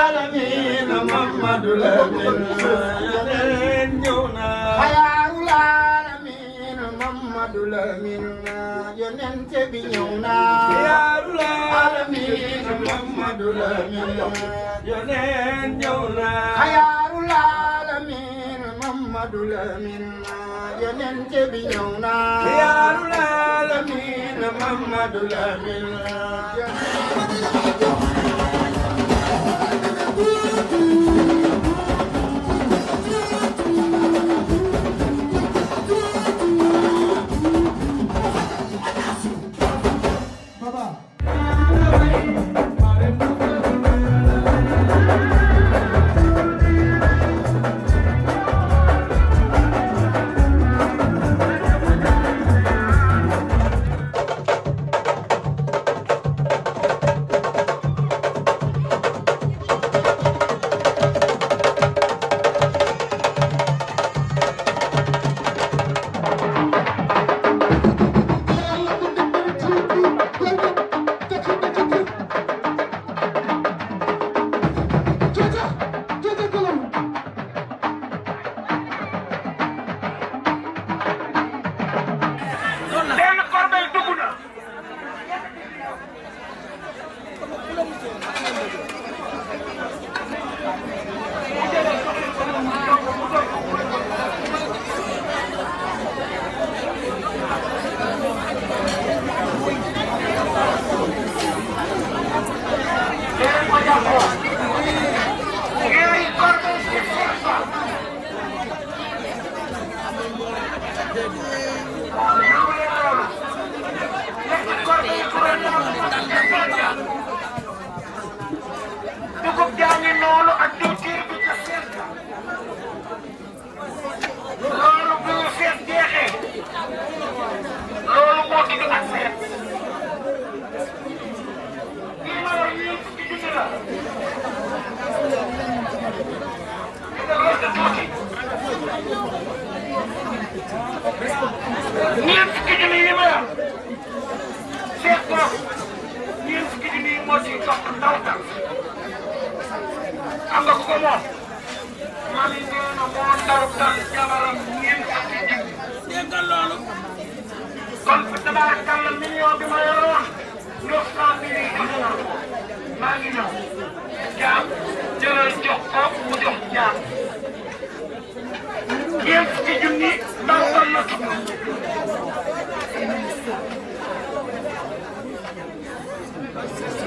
العالمين محمد الأمين خيار العالمين محمد الأمين يننت بنيونا خيار العالمين محمد الأمين يننت خيار العالمين محمد الأمين يننت بنيونا خيار العالمين محمد الأمين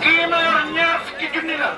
kii ma yor ñaar fukki junni la